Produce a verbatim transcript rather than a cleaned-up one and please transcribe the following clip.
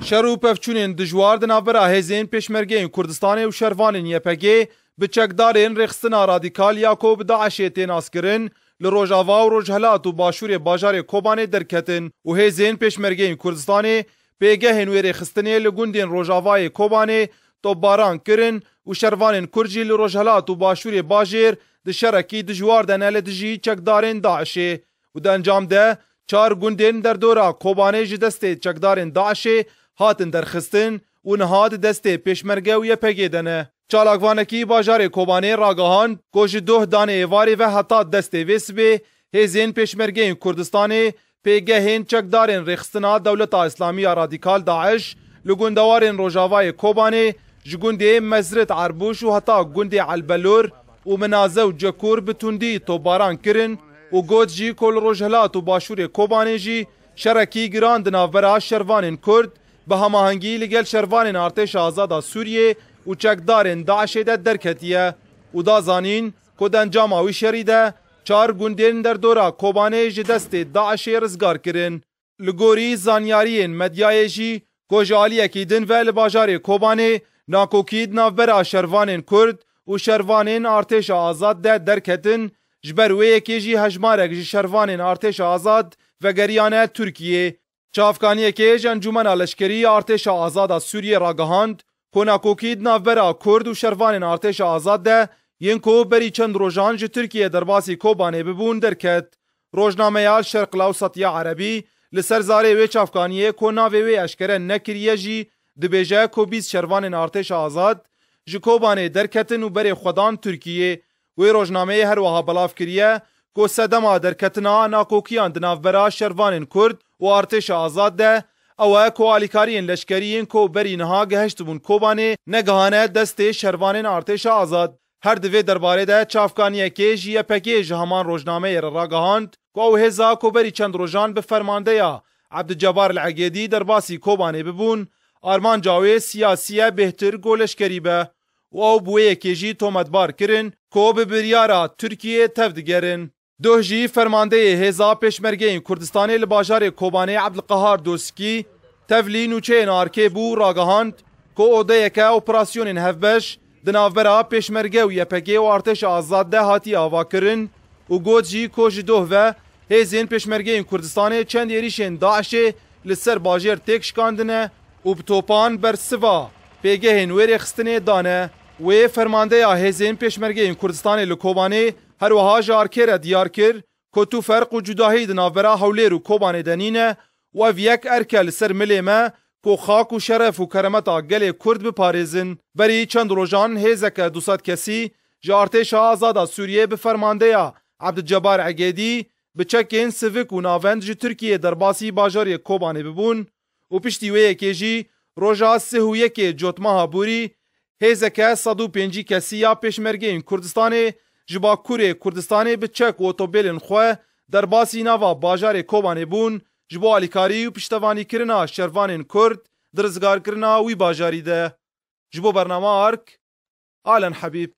Şer û pevçûnên dijwar di navbera hêzên Pêşmergeyên Kurdistanê û şervanên Y P G bi çekdarên rêxistina radîkal ya ku bi DAIŞê tê naskirin, li Rojava û Rojhelat û Başûrê bajarê Kobanê derketin û hêzên Pêşmergeyên Kurdistanê pêgehên wê rêxistinê li gundên Rojavayê Kobanê topbaran kirin û şervanên Kurd jî li Rojhelat û Başûrê bajêr di şerekî dijwar de ne li dijî çekdarên DAIŞê û di encam de çar gundên derdora Kobanê ji destê çekdarên DAIŞê hatin derxistin û niha di destê Pêşmerge û Y P G de ne. Çalakvanekî bajarê Kobanê ragihand ku ji doh danê êvarê ve heta destê vê sibê hêzên Pêşmergeyên Kurdistanê pêgehên çekdarên rêxistina Dewleta Îslamî ya Radîkal DAIŞ li gundewarên Rojavayê Kobanê ji gundê Mezrit Erbûş û heta gundê Elbelûr û Minaze û Cekur bi tundî topbaran kirin û got jî ku li Rojhilat û Başûrê Kobanê jî şerekî giran di navbera şervanên Kurd bi hemahengî li gel şervanên Artêşa Azad a Sûriyê û çekdarên DAIŞê de derketiye û da zanîn ku di encama wî şerî de çar gundên derdora Kobanê ji destê DAIŞê rizgar kirin. Li gorî zanyariyên medyayê jî ku ji aliyekî din ve li bajarê Kobanê nakokî di navbera şervanên Kurd û şervanên Artêşa Azad de derketin, ji ber wê yekê jî hejmarek ji şervanên Artêşa Azad vegeriyane Tirkiyê. Çavkaniyekê ji Encûmena Leşkerî ya Artêşa Azad a Sûriyê ragihand ku nakokî di navbera Kurd û şervanên Artêşa Azad de yên ku berî çend rojan ji Tirkiyê derbasî Kobanê bibûn derket. Rojnameya Şerq Lewsat ya Erebî li ser zarê wê çavkaniyê ku navê wê eşkere nekiriye jî dibêje ku bîst şervanên Artêşa Azad ji Kobanê derketin û berê xwe dan Tirkiyê. Wê rojnameyê her wiha belav kiriye ku sedema derketina nakokiyan di navbera şervanên Kurd û Artêşa Azad de ew e ku alîkariyên leşkerî yên ku berî niha gehiştibûn Kobanê negihane destê şervanên Artêşa Azad. Her di vê derbarê de çavkaniyekê ji Y P G ji heman rojnameyê re ragihand ku ew hêza ku berî çend rojan bi fermandeya Ebdulcebar El Egêdî derbasî Kobanê bibûn, armanca wê siyasî ye bêhtir ku leşkerî be û ew bi wê yekê jî tometbar kirin ku bi biryara Tirkiyê tev digerin. Doh jî fermandeyê Hêza Pêşmergeyên Kurdistanê li bajarê Kobanê Ebdulqehar Doskî tevlî nûçeyên arkê bû û ragihand ku odeyeke operasyonên hevbeş di navbera Pêşmerge û Y P G û Artêşa Azad de hatiye avakirin û got jî ku ji doh ve hêzên Pêşmergeyên Kurdistanê çend êrîşên DAIŞê li ser bajêr têk şikandine û bi topan bersiva pêgehên wê rêxistinê dane. Wê fermandeya hêzên Pêşmergeyên Kurdistanê li Kobanê her wiha ji arkê re diyar kir ku tu ferq û cudahî di navbera Hewlêr û Kobanê de nîne û ev yek erk e li ser milê me ku xak û şeref û keremeta gelê Kurd biparêzin. Berî çend rojan hêzeke du sed kesî ji Artêşa Azad a Sûriyê bi fermandeya Ebdulcebar Egêdî bi çekên sivik û navend ji Tirkiyê derbasî bajarê Kobanê bibûn û piştî wê yekê jî roja sih û yekê Cotmeha Borî hêzeke sed û pêncî kesî ya Pêşmergeyên Kurdistanê ji Bakurê Kurdistanê bi çek û otobêlên xwe derbasî nava bajarê Kobanê bûn, ji bo alîkarî û piştevanîkirina şervanên Kurd di rizgarkirina wî bajarî de. Ji bo bernama Ark, Alen Hebîb.